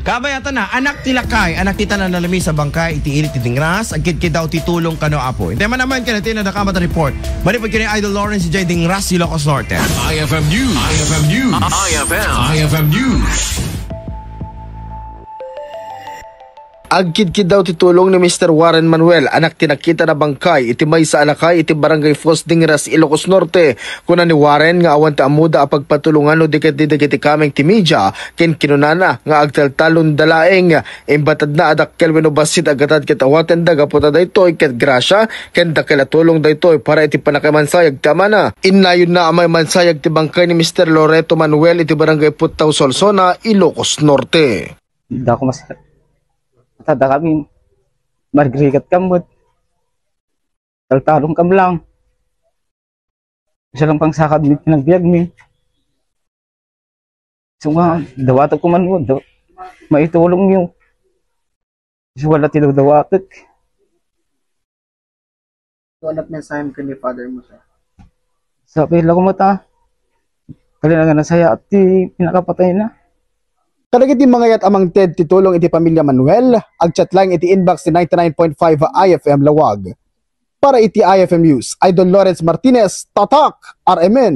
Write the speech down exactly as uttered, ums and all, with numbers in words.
Kabayatan na, anak ti lakay, anak ti tanan nalami sa bangkay iti ili ti dingras, agkidkidaw ti tulong kano, Apo. Intay man naman ken ti nadakamat a report. Manipud ken ni Idol Lawrence, idiay dingras, Ilocos Norte. I F M News. I F M News. I F M News. Agkidkidaw ti tulong ni Mister Warren Manuel, anak ti nakita na bangkay iti maysa a lakay iti Barangay Foz, Dingras, Ilocos Norte. Kuna ni Warren nga awan ti ammoda a pagpatulongan no di ket di dagiti kameng ti media, ken kinunana nga agtaltalon da laeng. Imbatadna a dakkel wenno bassit a gatad ket awatenda gapu ta daytoy ket grasia ken dakkel a tulong daytoy para iti pannakaimansayag ti amana. Innayonna a maimansayag ti bangkay ni Mister Loreto Manuel iti Barangay Puttaw, Solsona, Ilocos Norte. Dako mas-, tada kami, marigrigat kamot. Taltalong kam lang. Siya lang pangsakad mi, pinagbiag mi. So nga, dawatek ko man mo, daw-, maitulong niyo. So wala ti dawatek. So, ano mensahe mo kay ni Father mo, sir? Sabi lang ko mata, kalinagan na saya at ti pinakapatay na. Kadagiti mangayat a mangted ti tulong iti pamilya Manuel, agchat lang iti inbox ti ninety-nine point five I F M Laoag. Para iti I F M News, Idol Lawrence Martinez, Tatak, R M N.